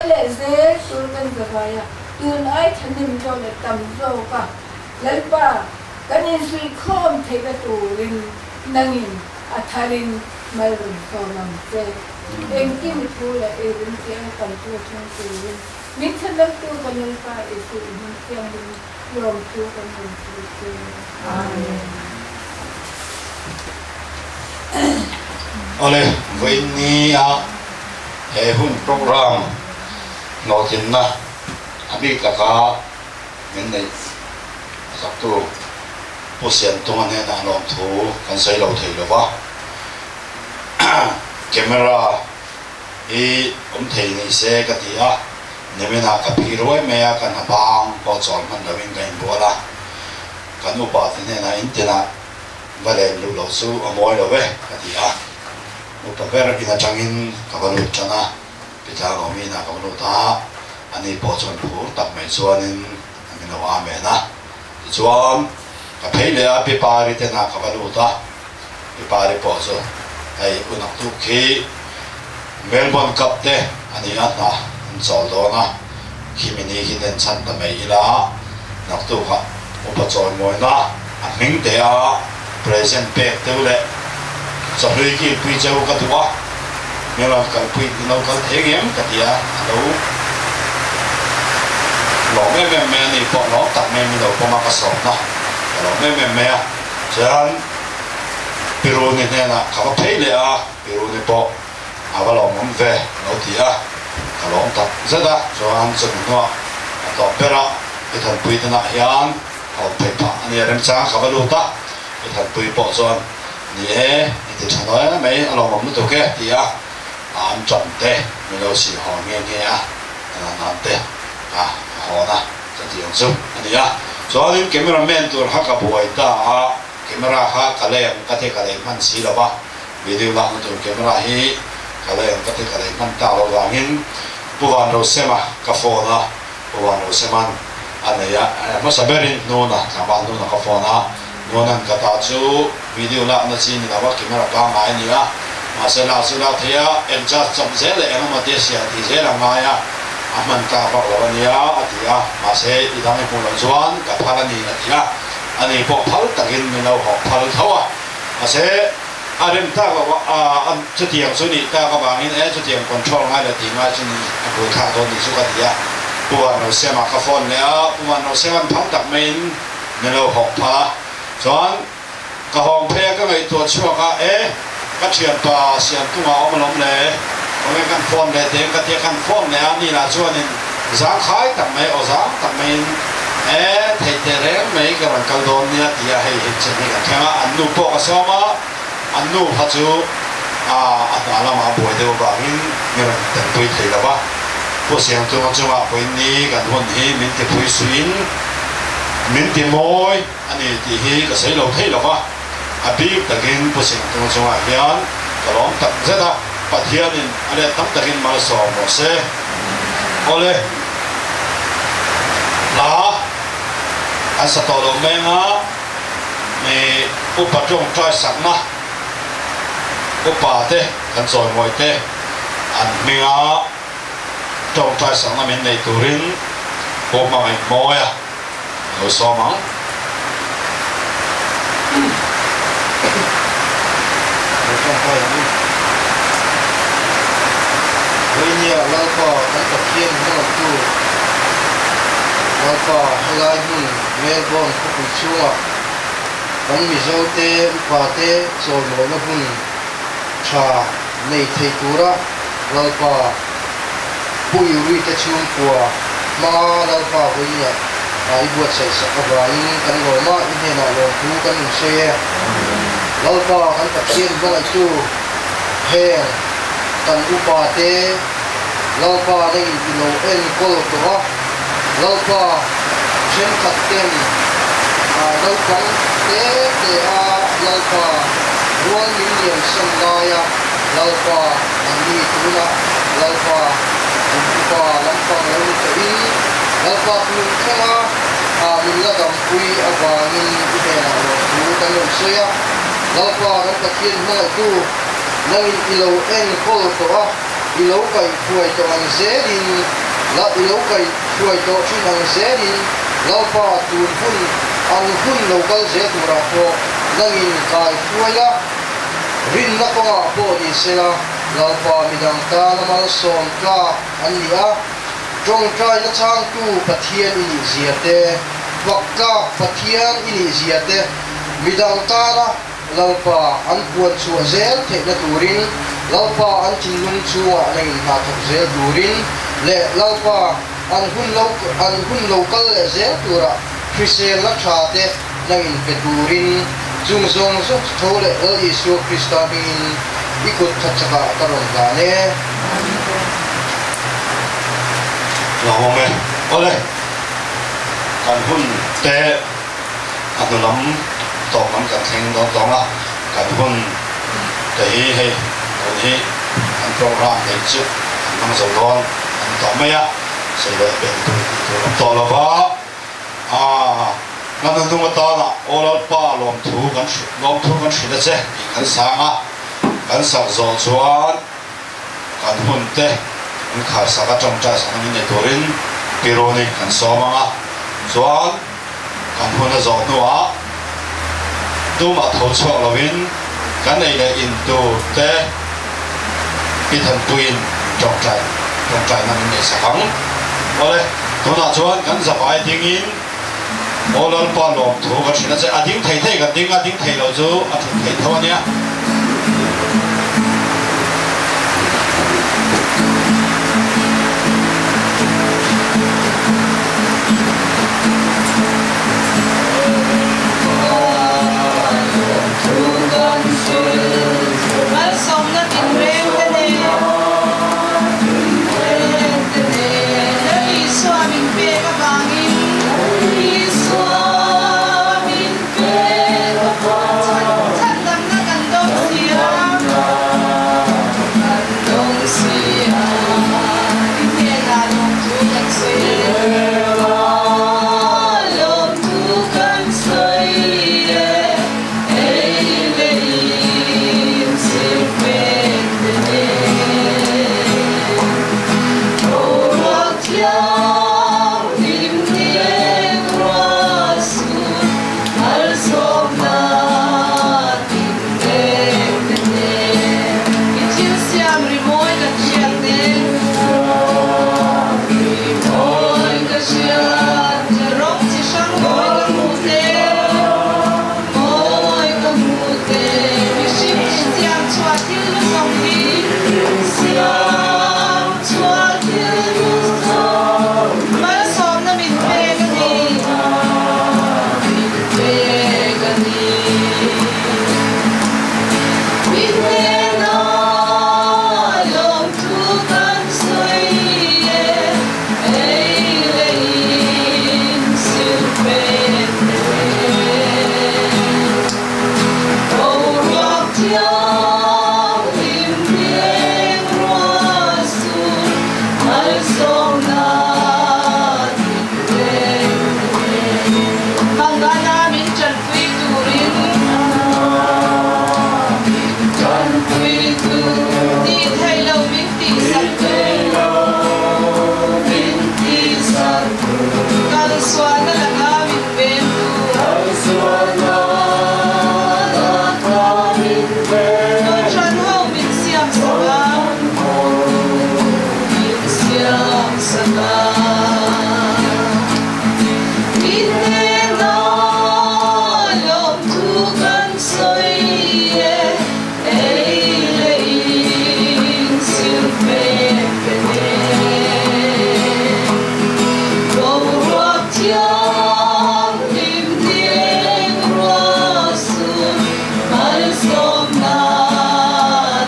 Leh zel tur kan zavai a, tun ai thahnem zawk leh tam zawk a, Lalpa kan insuihkhawm theihna turin nangin a tharin mal rawn sawm ang che. Engkim i thu leh i ring chiang kan chu a thleng turin min chhanamtu ka Lalpa Isu i hming thianghlim lawmthu kan rawn hrilh che. Amen. Awle, vawiin nia He hun program hlawhtlinna a bik taka min neih saktu Pu Siantunga hnenah lawmthu kan sawi lo thei lo va, camera hi awm thei ni se ka ti a, niminah ka phi ruai mai a, ka hna bang pawh chawl hman lovin ka inbual a, kan upa te hnenah in tinah va len luh loh chu a mawi lo ve ka ti a. Upa ber in atangin ka va lut tan a, Pitla Romi-na ka va lut a, ani pawh chuan phur tak mai chuanin a min lo amen a. Tichuan, ka phei leh a, Pi Pari tena ka va lut a, Pi Pari pawh chu hei u naktuk khi Melbourne Cup te a ni a, hna an chawl dawn a, khimi ni khi nen chhan ta mai ila, naktukah upa chawimawina a hming teh a, present pek deuh leh chawhlui ki pui cheu ka duh a, min rawn kalpui in lo kal thei ngem ka ti a, a lo lawm em em mai a ni pawh lawm tak mai min lo pawm a ka sawmna ka lawm em em mai a, chuan Piruni hnenah ka va phei leh a, Piruni pawh a va lawmawm ve a lo ti a, ka lawm tak zet a, chuan chumi hnuah a tawp ber a, i thanpui te nah hian Ka awm theih phah a nia remchang ka va lut a, i thanpui pawh chuan ni e, i ti tha nawi mai a lawmawm lutuk e ti a, a an ṭam te min lo sih haw nghe nghe a, a nan te ka hawn a, chutiang ang chu a ni a. Chuanin camera man tur kha ka buai ta a, camera kha ka lei ang ka ti ka lei hman si lo va, video lakna tur camera hi ka lei ang ka ti ka lei hman tak loh vangin Pu Vanrosema ka phone a, Pu Vanrosema'n a nei a, hmasa berin Hnuna, tlangval Hnuna ka phone a, Hnuna'n ka ta chu video lakna chi ni lo a, camera pangngai a ni a, mahse lak chu lak thei a, adjust chawp zel leh engemaw te siam tih zel a ngai a, a hman tlak vak lo a nia a ti a, mahse i dang i hmuh loh chuan ka phal a ni a ti a, ani pawh phal takin min lo hawk phal tho a, mahse a rem tak loh a, chutiang chu nih tak avangin e chutiang control ngai leh tih ngai chu ni a buaithlak dawn tih chu ka ti a, Pu Vanrosema ka phone leh a, Pu Vanrosema'n phal tak maiin min lo hawk phal a, chuan ka hawng phei a ka ngaihtuah chhuak a, e ka thianpa Siamtunga awm alawm le, khawnge kan phone leh teng ka ti a, kan phone leh a, ni lah chuanin zangkhai tak mai aw zang tak maiin e theih teh reng mai ka rawn kal dawn nia ti a, hei hei chen hi kan thleng a, an nu pawh ka sawm a, an nu kha chu a hna lamah a buai deuh avangin min rawn tanpui thei lo va, Pu Siamtunga chungah pawhin ni kan hun hi min ti phui suihin min ti mawi a ni tih hi ka sawi lo thei lo va, a bik takin Pu Siamtunga chungah hian ka lawm tak zet a, Pathianin a let tam takin malsawm rawh se. Awle, hla an sa tawh lo meng a. Mi upa tawngtai sakna upa te kan chawimawi te an hminga tawngtai sakna min nei turin Pu Hmangaih Mawia a lo sawm ang. Lo tawngtai ang u. Vawinia Lalpa kan Pathian hmangaihtu Lalpa helai hmun Melbourne khawpui chhungah kan Mizote upate chawimawina hun tha nei thei tura Lalpa Pu Yuri te chhungkua hmanga Lalpa vawiinah i buatsaih sak avangin kan lawm a, i hnenah lawmthu kan rawn sawi e. Lalpa kan Pathian hmangaihtu heng kan upate Lalpa nangin i lo enkawl tawh a, Lalpa thenkhat ten naupang te te a Lalpa rual min liam san laia Lalpa an ni tunah Lalpa kum upa lampang lo ni tawhin Lalpa tun thlenga min la dampui avangin i hnenah lawmthu kan rawn sawi a, Lalpa kan Pathian hmangaihtu nangin i lo enkawl tawh a. I lo kaihhruai tawh ang zelin, la i lo kaihhruai tawh thin ang zelin, Lalpa tun hun an hun lo kal zel turah pawh nangin kaihruai la, rinna kawngah pawh ni sela, Lalpa midang tana malsawm tlak an ni a, tawngtaina changtu Pathian i nih zia te, fak tlak Pathian i nih zia te, midang tana Lalpa an puan chhuah zel theihna turin, Lalpa an thinlung chungah na inhna thawk zel turin leh Lalpa an hun lo an hun lo kal leh zel turah hriselna tha te na inpe turin chung zawng zawng tho leh Lal Isua Krista hmingin i kut tha chakah ka rawn dan e. Hlauhawm e. Awle, kan hun te a hnu lam tawp lam kan thleng dawn tawng a, kan hun te hi hei tun hi kan program neih chu kan hmang zo dawn a ni tawh mai a, sawi leh belh tur tih tur awm tawh lo va, aaa kan hnung atana Aw Lalpa lawmthu kan lawmthu kan hrilh a che tih kan sang a, kan sak zawh chuan kan hun te an khar sak a tawngtai sak a min nei turin Piruni kan sawm ang a, chuan kan hun a zawh hnuah tumah tho chhuak lovin kan ei leh in tur te pi thanpuiin tawngtai tawngtaina min neih sak ang. Awle, tunah chuan kan zavai dingin Aw Lalpa lawmthu ka thin a che, a ding thei thei kan ding a, ding thei lo chu a thut theih tho a nia. Malsawmna tinreng te nen Lal Isua min pek avangin Isua min pek avangin Chhandamna kan dawng si a Kan dawng si a I hnenah lawmthu kan sawi e Lawmthu kan sawi e Ei leh in silhfen te nen Boruak thianghlim nen ruah sur Malsawmna tinreng te nen I thil siam rimawi kan hriat nen Rimawi ka hriat rawng chi hrang mawi ka hmuh te Mawi ka hmuh te Mihring siam chhuah thil lu zawng hi Siam chhuah thil lu zawng Malsawmna min pek a ni Min pek a ni Min hnena lawmthu kan sawi e Ei leh in silhfen te nen Boruak thianghlim hleng ruah sur Malsawmna tinreng te nen Mangana min tanpui turin Min tanpui tur Tih theih loh min tihsak tur Min tihsak tur Kal sualna laka min ven tur Kal sualna laka min ven Kohhran ho min siam sak a Min siam sak a Min hnena lawmthu kan sawi e Ei leh in silhfen te nen Boruak thianghlim hleng ruah sur Malsawmna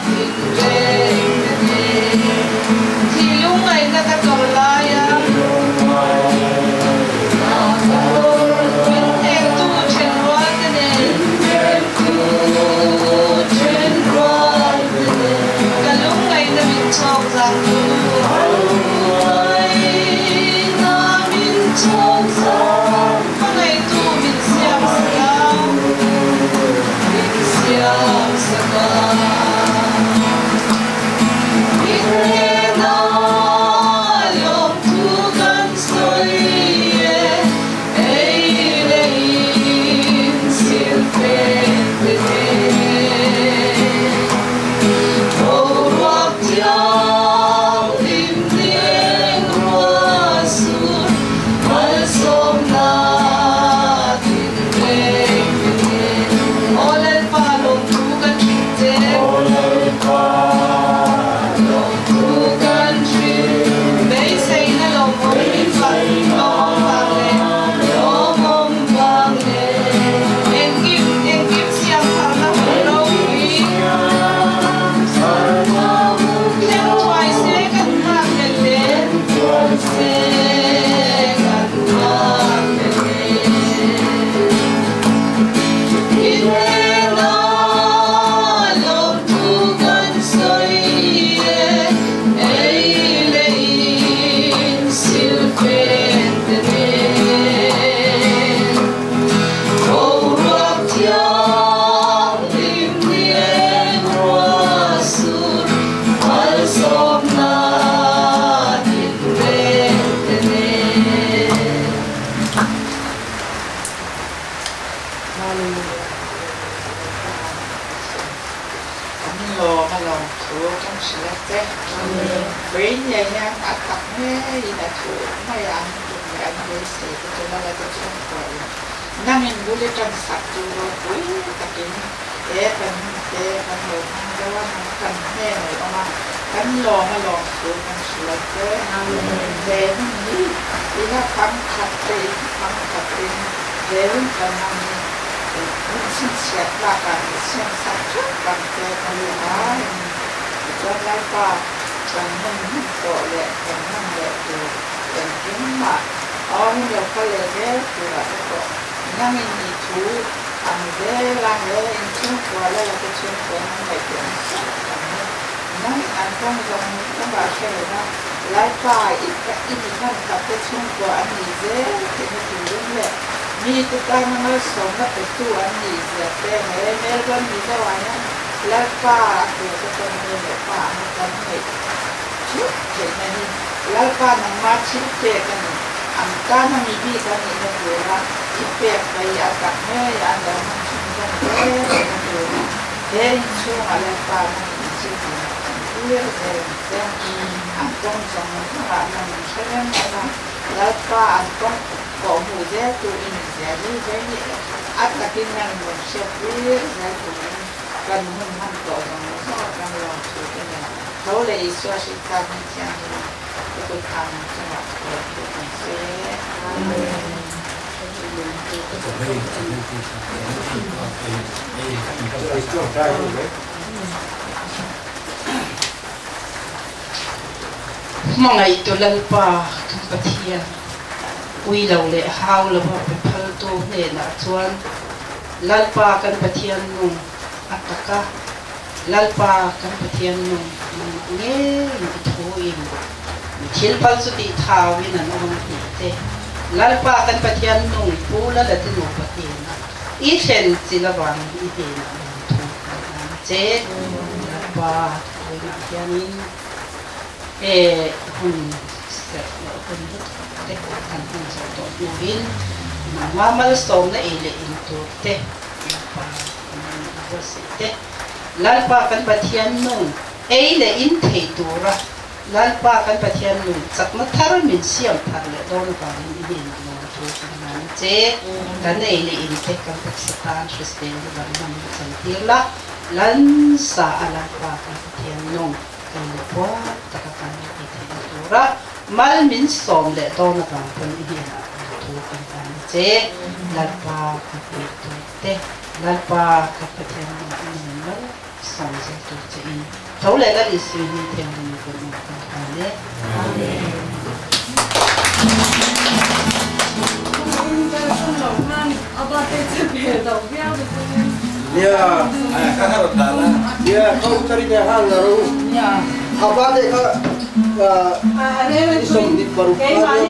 tinreng te nen Thilung ngaihna ka tawrh laia. Mangai tu lalpa kan Pathian ui lo leh hau lova pe phal tu hnenah chuan lalpa kan Pathian nung a taka lalpa kan Pathian nung nangmah ngeiin i thu in mi thil phal chu tih thauin an awm ang tih te lalpa kan Pathian nung pu la la te nupa hnenah i thlen chi lovangin i hnenah lawm thu kan hlan a che lalpa thuinah hianin He hun serh leh hun lutuk te kan hman zawh tawh hnuin nangma malsawmna ei leh in tur te Lalpa kan rawn buatsaih te, Lalpa kan Pathian nung ei leh in thei tura Lalpa kan Pathian nung chakna thar min siam thar leh dawn avangin i hnenah lawmthu kan hlan a che. Kan ei leh in te kan taksa tan hrisel lam hman a chantir la, Lansa a Lalpa kan Pathian nung. Kan la puat taka kan la ti theihna tura mal min sawm leh dawn avang pawn i hnenah kan thu kan hlan a che. Lalpa ka puitu te, Lalpa ka Pathian lamah i nun mal sawm zel tur che in tho leh Lal Isui hming thianghlim kan awm kan hlan e. Amen. Nia, a bate kha i 26.